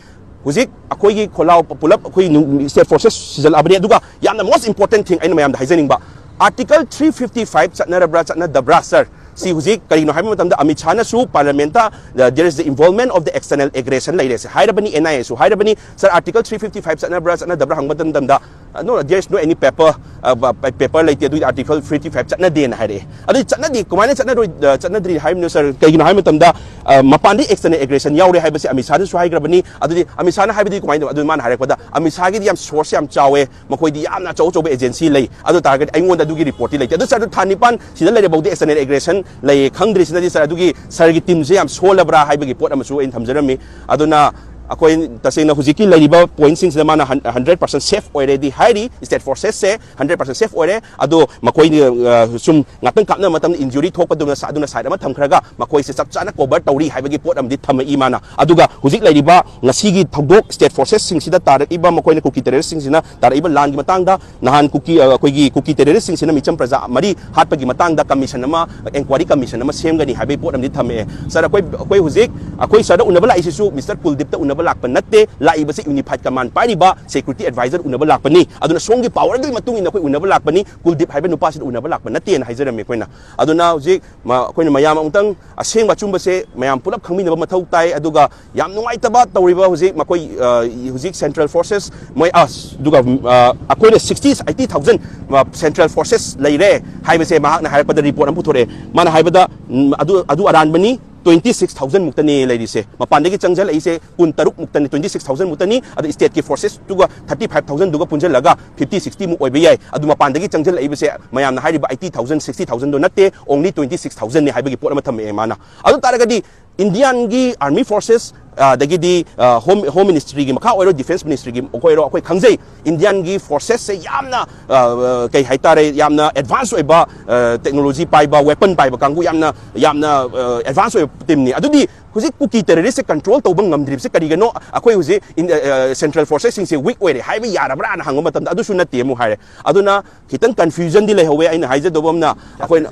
ꯍꯧꯖꯤꯛ ꯑꯩꯈꯣꯏꯒꯤ ꯈꯣꯜꯂꯥꯎ ꯄꯨꯂꯞ ꯑꯩꯈꯣꯏ ꯅꯨ-, state forces ꯁꯤꯖꯜꯂꯛꯑꯕꯅꯤ꯫ ꯑꯗꯨꯒ ꯌꯥꯝꯅ most important thing ꯑꯩꯅ ꯃꯌꯥꯝꯗ ꯍꯥꯏꯖꯅꯤꯡꯕ, Article three fifty five ꯆꯠꯅꯔꯕ꯭ꯔꯥ ꯆꯠꯅꯗꯕ꯭ꯔꯥ, sir? ꯁꯤ ꯍꯧꯖꯤꯛ ꯀꯔꯤꯒꯤꯅꯣ ꯍꯥꯏꯕ ꯃꯇꯝꯗ Amit ꯁꯥꯍꯅꯁꯨ parliamentꯇ, uh, there is the involvement of the external aggression ꯂꯩꯔꯦ ꯁꯤ ꯍꯥꯏꯔꯕꯅꯤ, NIAꯁꯨ ꯍꯥꯏꯔꯕꯅꯤ꯫ Sir, Article three fifty five ꯆꯠꯅꯕ꯭ꯔꯥ ꯆꯠꯅꯗꯕ꯭ꯔꯥ ꯍꯪꯕ ꯃꯇꯝꯗ, uh, no, there is no any paper, uh, ꯄ-, ꯄ-, paper ꯂꯩꯇꯦ, ꯑꯗꯨꯒꯤ Article three fifty five ꯆꯠꯅꯗꯦꯅ ꯍꯥꯏꯔꯛꯑꯦ꯫ ꯑꯗꯨꯗꯤ ꯆꯠꯅꯗꯦ, ꯀꯃꯥꯏꯅ ꯆꯠꯅꯔꯣꯏ, ꯑ, ꯆꯠꯅꯗ꯭ꯔꯤ ꯍꯥꯏꯕꯅꯣ, sir? ꯀꯩꯒꯤꯅꯣ ꯍꯥꯏꯕ ꯃꯇꯝꯗ, ꯑ, ꯃꯄꯥꯟꯗꯒꯤ external aggression ꯌꯥꯎꯔꯦ ꯍꯥꯏꯕꯁꯤ ꯑꯃꯤꯠ ꯁꯥꯍꯅꯁꯨ ꯍꯥꯏꯈ꯭ꯔꯕꯅꯤ꯫ ꯑꯗꯨꯗꯤ ꯑꯃꯤꯠ ꯁꯥꯍꯅ ꯍꯥꯏꯕꯗꯤ ꯀꯃꯥꯏꯅ ꯇꯧꯕ? ꯑꯗꯨ ꯃꯥꯅ ꯍꯥꯏꯔꯛꯄꯗ, ꯑꯃꯤꯠ ꯁꯥꯍꯒꯤꯗꯤ ꯌꯥꯝ source ꯌꯥꯝ ꯆꯥꯎꯋꯦ, ꯃꯈꯣꯏꯗꯤ ꯌꯥꯝꯅ ꯑꯆꯧ ꯑꯆꯧꯕ agency ꯂꯩ꯫ ꯑꯗꯨ ꯇꯥꯔꯒꯗꯤ ꯑꯩꯉꯣꯟꯗ ꯑꯗꯨꯒꯤ reportꯇꯤ ꯂꯩꯇꯦ꯫ ꯑꯗꯨ sir, ꯑꯗꯨ ꯊꯥ ꯅꯤꯄꯥꯟ ꯁꯤꯗ ꯂꯩꯔꯐꯥꯎꯗꯤ external aggression ꯂꯩꯌꯦ ꯈꯪꯗ꯭ꯔꯤꯁꯤꯅꯗꯤ, sir, ꯑꯗꯨꯒꯤ sirꯒꯤ teamꯁꯦ ꯌꯥꯝ ꯁꯣꯜꯂꯕ꯭ꯔꯥ ꯍꯥꯏꯕꯒꯤ ꯄꯣꯠ ꯑꯃꯁꯨ ꯑꯩꯅ ꯊꯝꯖꯔꯝꯃꯤ꯫ ꯑꯗꯨꯅ, ꯑꯩꯈꯣꯏ ꯇꯁꯦꯡꯅ ꯍꯧꯖꯤꯛꯀꯤ ꯂꯩꯔꯤꯕ ꯄꯣꯏꯟꯠꯁꯤꯡꯁꯤꯗ ꯃꯥꯅ ꯍꯟꯗ꯭ꯔꯦꯠ ꯄꯥꯔꯁꯦꯟ ꯁꯦꯐ ꯑꯣꯏꯔꯦꯗꯤ ꯍꯥꯏꯔꯤ, ꯁ꯭ꯇꯦꯠ ꯐꯣꯔꯁꯦꯁꯁꯦ ꯍꯟꯗ꯭ꯔꯦꯠ ꯄꯥꯔꯁꯦꯟ ꯁꯦꯐ ꯑꯣꯏꯔꯦ꯫ ꯑꯗꯣ ꯃꯈꯣꯏꯅ, ꯑ, ꯁꯨꯝ ꯉꯥꯛꯇꯪ ꯀꯥꯞꯅꯕ ꯃꯇꯝꯗ ꯏꯟꯖꯨꯔꯤ ꯊꯣꯛꯄꯗꯨꯅ ꯁ-, ꯑꯗꯨꯅ ꯁꯥꯏꯠ ꯑꯃ ꯊꯝꯈ꯭ꯔꯒ ꯃꯈꯣꯏꯁꯦ ꯆꯞ ꯆꯥꯅ ꯀꯣꯚꯔ ꯇꯧꯔꯤ ꯍꯥꯏꯕꯒꯤ ꯄꯣꯠ ꯑꯃꯗꯤ ꯊꯝꯃꯛꯏ ꯃꯥꯅ꯫ ꯑꯗꯨꯒ ꯍꯧꯖꯤꯛ ꯂꯩꯔꯤꯕ ꯉꯁꯤꯒꯤ ꯊꯧꯗꯣꯛ, ꯁ꯭ꯇꯦꯠ ꯐꯣꯔꯁꯦꯁꯁꯤꯡꯁꯤꯗ ꯇꯥꯔꯛꯏꯕ, ꯃꯈꯣꯏꯅ ꯀꯨꯀꯤ ꯇꯦꯔꯣꯔꯤꯁꯁꯤꯡꯁꯤꯅ ꯇꯥꯔꯛꯏꯕ ꯂꯥꯟꯒꯤ ꯃꯇꯥꯡꯗ ꯅꯍꯥꯟ ꯀꯨꯀꯤ, ꯑ, ꯑꯩꯈꯣꯏꯒꯤ ꯀꯨꯀꯤ ꯇꯦꯔꯣꯔꯤꯁꯁꯤꯡꯁꯤꯅ ꯃꯤꯆꯝ ꯄ꯭ꯔꯖꯥ ꯃꯔꯤ ꯍꯥꯠꯄꯒꯤ ꯃꯇꯥꯡꯗ ꯀꯃꯤꯁꯟ ꯑꯃ, ꯏꯟꯀ꯭ꯋꯥꯏꯔꯤ ꯀꯃꯤꯁꯟ ꯑꯃ ꯁꯦꯝꯒꯅꯤ ꯍꯥꯏꯕꯒꯤ ꯄꯣꯠ ꯑꯃꯗꯤ ꯊꯝꯃꯛꯑꯦ꯫ ꯁꯥꯔ, ꯑꯩꯈꯣꯏ, ꯑꯩꯈꯣꯏ ꯍꯧꯖꯤꯛ, ꯑꯩꯈꯣꯏ ꯁꯥꯔꯗ ꯎꯅꯕ ꯂꯥꯛꯏꯁꯤꯁꯨ ꯃꯤꯁꯇꯔ ꯀꯨꯜꯗꯤꯞꯇ ꯎꯅꯕ ꯂꯥꯛꯄ ꯅꯠꯇꯦ, ꯂꯥꯛꯏꯕꯁꯤ ꯌꯨꯅꯤꯐꯥꯏꯠ ꯀꯃꯥꯟ ꯄꯥꯏꯔꯤꯕ ꯁꯦꯀ꯭ꯌꯨꯔꯤꯇꯤ ꯑꯦꯗꯚꯥꯏꯖꯔ ꯎꯅꯕ ꯂꯥꯛꯄꯅꯤ, ꯑꯗꯨꯅ ꯁꯣꯝꯒꯤ ꯄꯥꯋꯔꯗꯨꯒꯤ ꯃꯇꯨꯡ ꯏꯟꯅ ꯑꯩꯈꯣꯏ ꯎꯅꯕ ꯂꯥꯛꯄꯅꯤ, ꯀꯨꯜꯗꯤꯞ ꯍꯥꯏꯕ ꯅꯨꯄꯥꯁꯤꯗ ꯎꯅꯕ ꯂꯥꯛꯄ ꯅꯠꯇꯦꯅ ꯍꯥꯏꯖꯔꯝꯃꯤ ꯑꯩꯈꯣꯏꯅ꯫ ꯑꯗꯨꯅ ꯍꯧꯖꯤꯛ ꯃ-, ꯑꯩꯈꯣꯏꯅ ꯃꯌꯥꯝ ꯑꯃꯨꯛꯇꯪ ꯑꯁꯦꯡꯕ ꯑꯆꯨꯝꯕꯁꯦ ꯃꯌꯥꯝ ꯄꯨꯂꯞ ꯈꯪꯃꯤꯟꯅꯕ ꯃꯊꯧ ꯇꯥꯏ꯫ ꯑꯗꯨꯒ ꯌꯥꯝ ꯅꯨꯡꯉꯥꯏꯇꯕ ꯇꯧꯔꯤꯕ ꯍꯧꯖꯤꯛ ꯃꯈꯣꯏ, ꯑ, ꯍꯧꯖꯤꯛ ꯁꯦꯟꯇ꯭ꯔꯦꯜ ꯐꯣꯔꯁꯦꯁ ꯃꯣꯏ, ꯑ, ꯑꯗꯨꯒ, ꯑ, ꯑꯩꯈꯣꯏꯅ ꯁꯤꯛꯁꯇꯤ, ꯑꯩꯠꯇꯤ ꯊꯥꯎꯖꯟ, ꯑ, ꯁꯦꯟꯇ꯭ꯔꯦꯜ ꯐꯣꯔꯁꯦꯁ ꯂꯩꯔꯦ ꯍꯥꯏꯕꯁꯦ ꯃꯍꯥꯛꯅ ꯍꯥꯏꯔꯛꯄꯗ ꯔꯤꯄꯣꯔꯠ ꯑꯃ ꯄꯨꯊꯣꯔꯛꯑꯦ꯫ ꯃꯥꯅ ꯍꯥꯏꯕꯗ, ꯎꯝ, ꯑꯗꯨ, ꯑꯗꯨ ꯑꯔꯥꯟꯕꯅꯤ, ꯇ꯭ꯋꯦꯟꯇꯤ ꯁꯤꯛꯁ ꯊꯥꯎꯖꯟ ꯃꯨꯛꯇꯅꯦ ꯂꯩꯔꯤꯁꯦ꯫ ꯃꯄꯥꯟꯗꯒꯤ ꯆꯪꯁꯤꯜꯂꯛꯏꯁꯦ ꯀꯨꯟ ꯇꯔꯨꯛ ꯃꯨꯛꯇꯅꯤ, ꯇ꯭ꯋꯦꯟꯇꯤ ꯁꯤꯛꯁ ꯊꯥꯎꯖꯟ ꯃꯨꯛꯇꯅꯤ꯫ ꯑꯗ ꯁ꯭ꯇꯦꯠꯀꯤ ꯐꯣꯔꯁꯦꯁꯇꯨꯒ ꯊꯥꯔꯇꯤ ꯐꯥꯏꯚ ꯊꯥꯎꯖꯟꯗꯨꯒ ꯄꯨꯟꯁꯤꯜꯂꯒ ꯐꯤꯐꯇꯤ ꯁꯤꯛꯁꯇꯤ ꯃꯨꯛ ꯑꯣꯏꯕ ꯌꯥꯏ꯫ ꯑꯗꯨ ꯃꯄꯥꯟꯗꯒꯤ ꯆꯪꯁꯤꯜꯂꯛꯏꯕꯁꯦ ꯃꯌꯥꯝꯅ ꯍꯥꯏꯔꯤꯕ ꯑꯩꯠꯇꯤ ꯊꯥꯎꯖꯟ, ꯁꯤꯛꯁꯇꯤ ꯊꯥꯎꯖꯟꯗꯣ ꯅꯠꯇꯦ, only twenty six thousand ꯅꯤ ꯍꯥꯏꯕꯒꯤ ꯄꯣꯠ ꯑꯃ ꯊꯝꯃꯛꯑꯦ ꯃꯥꯅ꯫ ꯑꯗꯨ ꯇꯥꯔꯒꯗꯤ ꯏꯟꯗꯤꯌꯥꯟꯒꯤ ꯑꯥꯔꯃꯤ ꯐꯣꯔꯁꯦꯁ, ꯑ, ꯑꯗꯒꯤꯗꯤ, ꯑ, ꯍꯣꯝ, ꯍꯣꯝ ꯃꯤꯅꯤꯁꯇ꯭ꯔꯤꯒꯤ ꯃꯈꯥ ꯑꯣꯏꯔꯣ, ꯗꯤꯐꯦꯟꯁ ꯃꯤꯅꯤꯁꯇ꯭ꯔꯤꯒꯤ ꯑꯣꯏꯔꯣ, ꯑꯩꯈꯣꯏ ꯈꯪꯖꯩ ꯏꯟꯗꯤꯌꯥꯟꯒꯤ ꯐꯣꯔꯁꯦꯁꯁꯦ ꯌꯥꯝꯅ, ꯑ, ꯑ, ꯀꯩ ꯍꯥꯏꯇꯥꯔꯦ, ꯌꯥꯝꯅ ꯑꯦꯗꯚꯥꯟꯁ ꯑꯣꯏꯕ, ꯑ, ꯇꯦꯛꯅꯣꯂꯣꯖꯤ ꯄꯥꯏꯕ, ꯋꯦꯄꯟ ꯄꯥꯏꯕ ꯀꯥꯡꯕꯨ ꯌꯥꯝꯅ, ꯌꯥꯝꯅ, ꯑ, ꯑꯦꯗꯚꯥꯟꯁ ꯑꯣꯏꯕ ꯇꯤꯝꯅꯤ꯫ ꯑꯗꯨꯗꯤ ꯍꯧꯖꯤꯛ ꯀꯨꯀꯤ ꯇꯦꯔꯣꯔꯤꯁꯁꯦ ꯀꯟꯇ꯭ꯔꯣꯜ ꯇꯧꯕ ꯉꯝꯗ꯭ꯔꯤꯕꯁꯦ ꯀꯔꯤꯒꯤꯅꯣ? ꯑꯩꯈꯣꯏ ꯍꯧꯖꯤꯛ ꯏꯟ-, ꯑ, ꯑ, ꯁꯦꯟꯇ꯭ꯔꯦꯜ ꯐꯣꯔꯁꯦꯁꯁꯤꯡꯁꯦ ꯋꯤꯛ ꯑꯣꯏꯔꯦ ꯍꯥꯏꯕ ꯌꯥꯔꯕ꯭ꯔꯥꯅ ꯍꯪꯕ ꯃꯇꯝꯗ ꯑꯗꯨꯁꯨ ꯅꯠꯇꯦ ꯑꯃꯨꯛ ꯍꯥꯏꯔꯦ꯫ ꯑꯗꯨꯅ ꯈꯤꯇꯪ ꯀꯟꯐ꯭ꯌꯨꯖꯟꯗꯤ ꯂꯩꯍꯧꯋꯦ꯫ ꯑꯩꯅ ꯍꯥꯏꯖꯗꯧꯕ ꯑꯃꯅ, ꯑꯩꯈꯣꯏꯅ,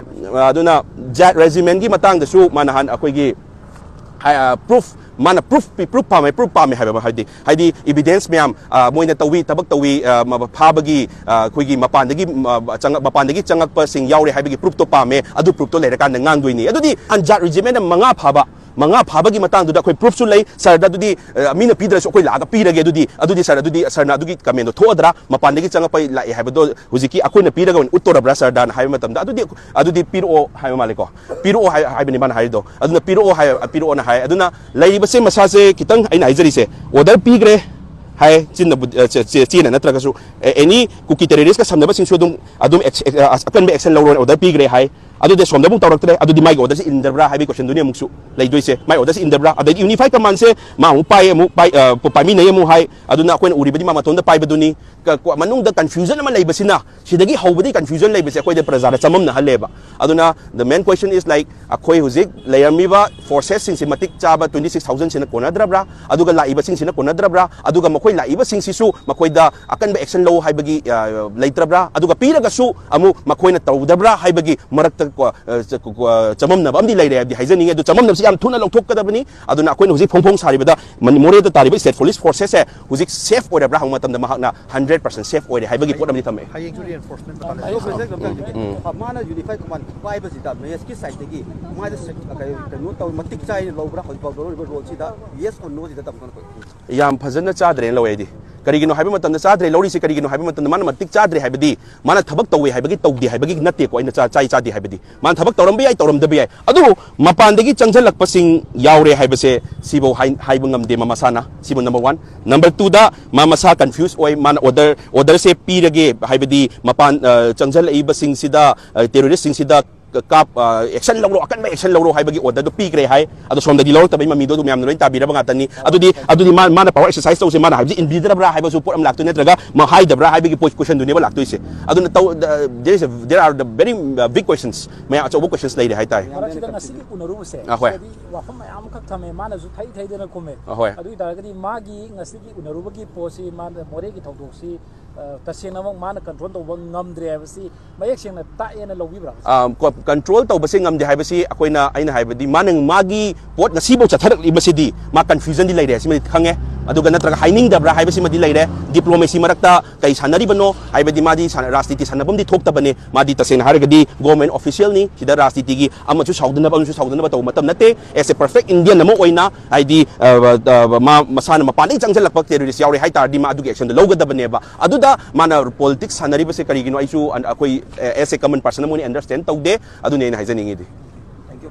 ꯑꯗꯨꯅ ꯖꯥꯠ ꯔꯦꯖꯤꯃꯦꯟꯒꯤ ꯃꯇꯥꯡꯗꯁꯨ ꯃꯥ ꯅꯍꯥꯟ ꯑꯩꯈꯣꯏꯒꯤ ꯍꯥꯏ-, ꯑ, ꯄ꯭ꯔꯨꯐ, ꯃꯥꯅ ꯄ꯭ꯔꯨꯐ ꯄꯤ-, ꯄ꯭ꯔꯨꯐ ꯄꯥꯝꯃꯦ, ꯄ꯭ꯔꯨꯐ ꯄꯥꯝꯃꯦ ꯍꯥꯏꯕ ꯑꯃ, ꯍꯥꯏꯗꯤ, ꯍꯥꯏꯗꯤ ꯏꯕꯤꯗꯦꯟꯁ ꯃꯌꯥꯝ, ꯑ, ꯃꯣꯏꯅ ꯇꯧꯕꯤ, ꯊꯕꯛ ꯇꯧꯕꯤ, ꯑ, ꯃ-, ꯐꯥꯕꯒꯤ, ꯑ, ꯑꯩꯈꯣꯏꯒꯤ ꯃꯄꯥꯟꯗꯒꯤ, ꯃ-, ꯆꯪꯉꯛ-, ꯃꯄꯥꯟꯗꯒꯤ ꯆꯪꯉꯛꯄꯁꯤꯡ ꯌꯥꯎꯔꯦ ꯍꯥꯏꯕꯒꯤ ꯄ꯭ꯔꯨꯐꯇꯣ ꯄꯥꯝꯃꯦ꯫ ꯑꯗꯨ ꯄ꯭ꯔꯨꯐꯇꯣ ꯂꯩꯔꯀꯥꯟꯗ ꯉꯥꯡꯗꯣꯏꯅꯤ꯫ ꯑꯗꯨꯗꯤ ꯑꯟꯖꯥꯠ ꯔꯦꯖꯤꯃꯦꯟ ꯃꯉꯥ ꯐꯥꯕ, ꯃꯉꯥ ꯐꯥꯕꯒꯤ ꯃꯇꯥꯡꯗꯨꯗ ꯑꯩꯈꯣꯏ ꯄ꯭ꯔꯨꯐꯁꯨ ꯂꯩ꯫ ꯁꯥꯔꯗ ꯑꯗꯨꯗꯤ, ꯑ, ꯃꯤꯅ ꯄꯤꯗ꯭ꯔꯁꯨ ꯑꯩꯈꯣꯏ ꯂꯥꯛꯑꯒ ꯄꯤꯔꯒꯦ꯫ ꯑꯗꯨꯗꯤ, ꯑꯗꯨꯗꯤ ꯁꯥꯔ, ꯑꯗꯨꯗꯤ ꯁꯥꯔꯅ ꯑꯗꯨꯒꯤ ꯀꯃꯦꯟꯗꯣ ꯊꯣꯛꯑꯗ꯭ꯔꯥ? ꯃꯄꯥꯟꯗꯒꯤ ꯆꯪꯉꯛꯄ ꯂꯥꯛꯑꯦ ꯍꯥꯏꯕꯗꯣ ꯍꯧꯖꯤꯛꯀꯤ ꯑꯩꯈꯣꯏꯅ ꯄꯤꯔꯒ ꯑꯣꯏꯅ ꯎꯠꯇꯣꯔꯕ꯭ꯔꯥ ꯁꯥꯔꯗꯅ ꯍꯥꯏꯕ ꯃꯇꯝꯗ, ꯑꯗꯨꯗꯤ, ꯑꯗꯨꯗꯤ ꯄꯤꯔꯛꯑꯣ ꯍꯥꯏꯕ ꯃꯥꯜꯂꯦꯀꯣ꯫ ꯄꯤꯔꯛꯑꯣ ꯍꯥꯏ-, ꯍꯥꯏꯕꯅꯤ ꯃꯥꯅ ꯍꯥꯏꯔꯤꯗꯣ꯫ ꯑꯗꯨꯅ ꯄꯤꯔꯛꯑꯣ ꯍꯥꯏ-, ꯄꯤꯔꯛꯑꯣꯅ ꯍꯥꯏ꯫ ꯑꯗꯨꯅ ꯂꯩꯔꯤꯕꯁꯦ ꯃꯁꯥꯁꯦ ꯈꯤꯇꯪ ꯑꯩꯅ ꯍꯥꯏꯖꯔꯤꯁꯦ, ꯑꯣꯔꯗꯔ ꯄꯤꯈ꯭ꯔꯦ ꯍꯥꯏ, ꯆꯤꯟꯅꯕꯨ-, ꯑ, ꯆꯦ-, ꯆꯦ-, ꯆꯦꯅ ꯅꯠꯇ꯭ꯔꯒꯁꯨ, ꯑꯦ-, ꯑꯦꯅꯤ ꯀꯨꯀꯤ ꯇꯦꯔꯣꯔꯤꯁꯀ ꯁꯝꯅꯕꯁꯤꯡꯁꯨ ꯑꯗꯨꯝ, ꯑꯗꯨꯝ ꯑꯦꯛꯁ-, ꯑꯦꯛ-, ꯑ, ꯑꯀꯟꯕ ꯑꯦꯛꯁꯟ ꯂꯧꯔꯣꯅ ꯑꯣꯔꯗꯔ ꯄꯤꯈ꯭ꯔꯦ ꯍꯥꯏ꯫ ꯑꯗꯨꯗꯤ ꯁꯣꯝꯗ ꯑꯃꯨꯛ ꯇꯧꯔꯛꯇ꯭ꯔꯦ, ꯑꯗꯨꯗꯤ ꯃꯥꯒꯤ order ꯁꯦ ꯏꯟꯗꯕ꯭ꯔꯥ ꯍꯥꯏꯕꯒꯤ question ꯗꯨꯅꯤ ꯑꯃꯨꯛꯁꯨ ꯂꯩꯗꯣꯏꯁꯦ꯫ ꯃꯥꯒꯤ order ꯁꯦ ꯏꯟꯗꯕ꯭ꯔꯥ? ꯑꯗꯩꯗꯤ Unified Command ꯁꯦ ꯃꯥ ꯑꯃꯨꯛ ꯄꯥꯏꯌꯦ, ꯑꯃꯨꯛ ꯄꯥꯏ-, ꯑ, ꯄꯥꯏꯃꯤꯟꯅꯩ ꯑꯃꯨꯛ ꯍꯥꯏ, ꯑꯗꯨꯅ ꯑꯩꯈꯣꯏꯅ ꯎꯔꯤꯕꯗꯤ ꯃꯥ ꯃꯇꯣꯝꯗ ꯄꯥꯏꯕꯗꯨꯅꯤ꯫ ꯀ-, ꯀꯣ-, ꯃꯅꯨꯡꯗ confusion ꯑꯃ ꯂꯩꯕꯁꯤꯅ, ꯁꯤꯗꯒꯤ ꯍꯧꯕꯗꯒꯤ confusion ꯂꯩꯕꯁꯦ ꯑꯩꯈꯣꯏꯗ ꯄ꯭ꯔꯖꯥꯗ ꯆꯃꯝꯅꯍꯜꯂꯦꯕ꯫ ꯑꯗꯨꯅ the main question is like, ꯑꯩꯈꯣꯏ ꯍꯧꯖꯤꯛ ꯂꯩꯔꯝꯃꯤꯕ forces ꯁꯤꯡꯁꯦ ꯃꯇꯤꯛ ꯆꯥꯕ twenty six thousand ꯁꯤꯅ ꯀꯣꯟꯅꯗ꯭ꯔꯕ꯭ꯔꯥ? ꯑꯗꯨꯒ ꯂꯥꯛꯏꯕꯁꯤꯡꯁꯤꯅ ꯀꯣꯟꯅꯗ꯭ꯔꯕ꯭ꯔꯥ? ꯑꯗꯨꯒ ꯃꯈꯣꯏ ꯂꯥꯛꯏꯕꯁꯤꯡꯁꯤꯁꯨ ꯃꯈꯣꯏꯗ ꯑꯀꯟꯕ action ꯂꯧ ꯍꯥꯏꯕꯒꯤ, ꯑ, ꯂꯩꯇ꯭ꯔꯕ꯭ꯔꯥ? ꯑꯗꯨꯒ ꯄꯤꯔꯒꯁꯨ ꯑꯃꯨꯛ ꯃꯈꯣꯏꯅ ꯇꯧꯗꯕ꯭ꯔꯥ ꯍꯥꯏꯕꯒꯤ ꯃꯔꯛꯇ ꯀꯣ, ꯑ, ꯆ-, ꯀꯣ, ꯆꯃꯝꯅꯕ ꯑꯃꯗꯤ ꯂꯩꯔꯦ ꯍꯥꯏꯕꯗꯤ ꯍꯥꯏꯖꯅꯤꯡꯉꯤ꯫ ꯑꯗꯨ ꯆꯃꯝꯅꯕꯁꯤ ꯌꯥꯝ ꯊꯨꯅ ꯂꯧꯊꯣꯛꯀꯗꯕꯅꯤ꯫ ꯑꯗꯨꯅ ꯑꯩꯈꯣꯏꯅ ꯍꯧꯖꯤꯛ ꯐꯣꯡ ꯐꯣꯡ ꯁꯥꯔꯤꯕꯗ ꯃꯅꯤ-, ꯃꯣꯔꯦꯗ ꯇꯥꯔꯤꯕ state police forces ꯁꯦ ꯍꯧꯖꯤꯛ safe ꯑꯣꯏꯔꯕ꯭ꯔꯥ ꯍꯪꯕ ꯃꯇꯝꯗ ꯃꯍꯥꯛꯅ hundred percent safe ꯑꯣꯏꯔꯦ ꯍꯥꯏꯕꯒꯤ ꯄꯣꯠ ꯑꯃꯗꯤ ꯊꯝꯃꯛꯑꯦ꯫ ꯍꯌꯦꯡꯁꯨ reinforcement ꯑꯗꯣ ꯄ꯭ꯔꯖꯦꯛ ꯑꯝꯇꯪ ꯍꯥꯏꯖꯒꯦ꯫ ꯎꯝ꯫ ꯃꯥꯅ Unified Command ꯄꯥꯏꯕꯁꯤꯗ ꯃꯍꯦꯁꯀꯤ side ꯇꯒꯤ ꯃꯥꯗ ꯁꯦ-, ꯀꯩ-, ꯀꯩꯅꯣ ꯇꯧ, ꯃꯇꯤꯛ ꯆꯥꯏꯅ ꯂꯧꯕ꯭ꯔꯥ? ꯍꯧꯖꯤꯛꯐꯥꯎ ꯂꯧꯔꯤꯕ role ꯁꯤꯗ yes or no ꯁꯤꯗ ꯇꯝꯒꯅꯨ꯫ ꯌꯥꯝ ꯐꯖꯅ ꯆꯥꯗ꯭ꯔꯦꯅ ꯂꯧꯋꯦ ꯑꯩꯗꯤ꯫ ꯀꯔꯤꯒꯤꯅꯣ ꯍꯥꯏꯕ ꯃꯇꯝꯗ, ꯆꯥꯗ꯭ꯔꯦ ꯂꯧꯔꯤꯁꯤ ꯀꯔꯤꯒꯤꯅꯣ ꯍꯥꯏꯕ ꯃꯇꯝꯗ, ꯃꯥꯅ ꯃꯇꯤꯛ ꯆꯥꯗ꯭ꯔꯦ ꯍꯥꯏꯕꯗꯤ ꯃꯥꯅ ꯊꯕꯛ ꯇꯧꯋꯦ ꯍꯥꯏꯕꯒꯤ, ꯇꯧꯗꯦ ꯍꯥꯏꯕꯒꯤ ꯅꯠꯇꯦꯀꯣ꯫ ꯑꯩꯅ ꯆꯥ-, ꯆꯥꯏ ꯆꯥꯗꯦ ꯍꯥꯏꯕꯗꯤ, ꯃꯥꯅ ꯊꯕꯛ ꯇꯧꯔꯝꯕ ꯌꯥꯏ, ꯇꯧꯔꯝꯗꯕ ꯌꯥꯏ, ꯑꯗꯨꯕꯨ ꯃꯄꯥꯟꯗꯒꯤ ꯆꯪꯁꯤꯜꯂꯛꯄꯁꯤꯡ ꯌꯥꯎꯔꯦ ꯍꯥꯏꯕꯁꯦ ꯁꯤꯐꯧ ꯍꯥꯏ-, ꯍꯥꯏꯕ ꯉꯝꯗꯦ ꯃꯥ ꯃꯁꯥꯅ꯫ ꯁꯤꯕꯨ number one꯫ Number two ꯗ ꯃꯥ ꯃꯁꯥ confuse ꯑꯣꯏ, ꯃꯥꯅ order, order ꯁꯦ ꯄꯤꯔꯒꯦ ꯍꯥꯏꯕꯗꯤ ꯃꯄꯥꯟ, ꯑ, ꯆꯪꯁꯤꯜꯂꯛꯏꯕꯁꯤꯡꯁꯤꯗ, ꯑ, terrorist ꯁꯤꯡꯁꯤꯗ ꯀꯥꯞ-, ꯑ, action ꯂꯧꯔꯣ, ꯑꯀꯟꯕ action ꯂꯧꯔꯣ ꯍꯥꯏꯕꯒꯤ order ꯗꯨ ꯄꯤꯈ꯭ꯔꯦ ꯍꯥꯏ꯫ ꯑꯗꯣ ꯁꯣꯝꯗꯗꯤ ꯂꯧꯔꯛꯇꯕꯒꯤ ꯃꯃꯤꯗꯣ ꯑꯗꯨꯝ ꯃꯌꯥꯝꯅ ꯂꯣꯏ ꯇꯥꯕꯤꯔꯕ ꯉꯥꯛꯇꯅꯤ꯫ ꯑꯗꯨꯗꯤ, ꯑꯗꯨꯗꯤ ꯃꯥ-, ꯃꯥꯅ power exercise ꯇꯧꯁꯦ ꯃꯥꯅ ꯍꯥꯏꯕꯁꯤ ꯏꯟꯕꯤꯗ꯭ꯔꯕ꯭ꯔꯥ ꯍꯥꯏꯕꯁꯨ ꯄꯣꯠ ꯑꯃ ꯂꯥꯛꯇꯣꯏ ꯅꯠꯇ꯭ꯔꯒ ꯃꯥ ꯍꯥꯏꯗꯕ꯭ꯔꯥ ꯍꯥꯏꯕꯒꯤ ꯄꯣꯏ-, question ꯗꯨꯅꯦꯕ ꯂꯥꯛꯇꯣꯏꯁꯦ꯫ ꯑꯗꯨꯅ ꯇꯧ-, the-, there is a, there are the very, uh, big questions, ꯃꯌꯥꯝ ꯑꯆꯧꯕ questions ꯂꯩꯔꯦ ꯍꯥꯏꯇꯥꯔꯦ꯫ ꯃꯔꯛꯁꯤꯗ ꯉꯁꯤꯒꯤ ꯎꯅꯔꯨꯕꯁꯦ, ꯑ, ꯍꯣꯏ꯫ ꯁꯤꯗꯗꯤ ꯋꯥꯐꯝ ꯃꯌꯥꯝ ꯑꯃꯈꯛ ꯊꯝꯃꯦ, ꯃꯥꯅꯁꯨ ꯊꯩ ꯊꯩꯗꯅ ꯈꯨꯝꯃꯦ꯫ ꯑ, ꯍꯣꯏ꯫ ꯑꯗꯨ ꯑꯣꯏ ꯇꯥꯔꯒꯗꯤ ꯃꯥꯒꯤ ꯉꯁꯤꯒꯤ ꯎꯅꯔꯨꯕꯒꯤ ꯄꯣꯠꯁꯤ, ꯃꯥꯅ ꯃꯣꯔꯦꯒꯤ ꯊꯧꯗꯣꯛꯁꯤ, ꯑ, ꯇꯁꯦꯡꯅꯃꯛ ꯃꯥꯅ control ꯇꯧꯕ ꯉꯝꯗ꯭ꯔꯦ ꯍꯥꯏꯕꯁꯤ ꯃꯌꯦꯛ ꯁꯦꯡꯅ ꯇꯥꯛꯑꯦꯅ ꯂꯧꯕꯤꯕ꯭ꯔꯥ? ꯑ, ꯀꯣ-, control ꯇꯧꯕꯁꯦ ꯉꯝꯗꯦ ꯍꯥꯏꯕꯁꯤ ꯑꯩꯈꯣꯏꯅ, ꯑꯩꯅ ꯍꯥꯏꯕꯗꯤ ꯃꯥꯅ ꯃꯥꯒꯤ ꯄꯣꯠ ꯉꯁꯤꯐꯥꯎ ꯆꯠꯊꯔꯛꯂꯤꯕꯁꯤꯗꯤ ꯃꯥ confusion ꯗꯤ ꯂꯩꯔꯦ ꯍꯥꯏꯕꯁꯤꯃꯗꯤ ꯈꯪꯉꯦ꯫ ꯑꯗꯨꯒ ꯅꯠꯇ꯭ꯔꯒ ꯍꯥꯏꯅꯤꯡꯗꯕ꯭ꯔꯥ ꯍꯥꯏꯕꯁꯤꯃꯗꯤ ꯂꯩꯔꯦ꯫ Diplomacy ꯃꯔꯛꯇ ꯀꯩ ꯁꯥꯟꯅꯔꯤꯕꯅꯣ ꯍꯥꯏꯕꯗꯤ ꯃꯥꯗꯤ ꯁꯥꯟꯅ-, ꯔꯥꯖꯅꯤꯇꯤ ꯁꯥꯟꯅꯐꯝꯗꯤ ꯊꯣꯛꯇꯕꯅꯦ꯫ ꯃꯥꯗꯤ ꯇꯁꯦꯡꯅ ꯍꯥꯏꯔꯒꯗꯤ government official ꯅꯤ꯫ ꯁꯤꯗ ꯔꯥꯖꯅꯤꯇꯤꯒꯤ ꯑꯃꯁꯨ ꯁꯥꯎꯗꯅꯕ, ꯑꯃꯁꯨ ꯁꯥꯎꯗꯅꯕ ꯇꯧꯕ ꯃꯇꯝ ꯅꯠꯇꯦ꯫ As a perfect Indian ꯑꯃ ꯑꯣꯏꯅ, ꯍꯥꯏꯗꯤ, ꯑ, ꯑ, ꯃꯥ ꯃꯁꯥꯅ ꯃꯄꯥꯟꯗꯒꯤ ꯆꯪꯁꯤꯜꯂꯛꯄ terrorist ꯌꯥꯎꯔꯦ ꯍꯥꯏ ꯇꯥꯔꯗꯤ ꯃꯥ ꯑꯗꯨꯒꯤ action ꯗꯨ ꯂꯧꯒꯗꯕꯅꯦꯕ꯫ ꯑꯗꯨꯗ ꯃꯥꯅ politics ꯁꯥꯟꯅꯔꯤꯕꯁꯦ ꯀꯔꯤꯒꯤꯅꯣ ꯑꯩꯁꯨ ꯑꯟ-, ꯑꯩꯈꯣꯏ, ꯑ, as a common person ꯑꯃ ꯑꯣꯏꯅ understand ꯇꯧꯗꯦ꯫ ꯑꯗꯨꯅꯤ ꯑꯩꯅ ꯍꯥꯏꯖꯅꯤꯡꯉꯤꯗꯤ꯫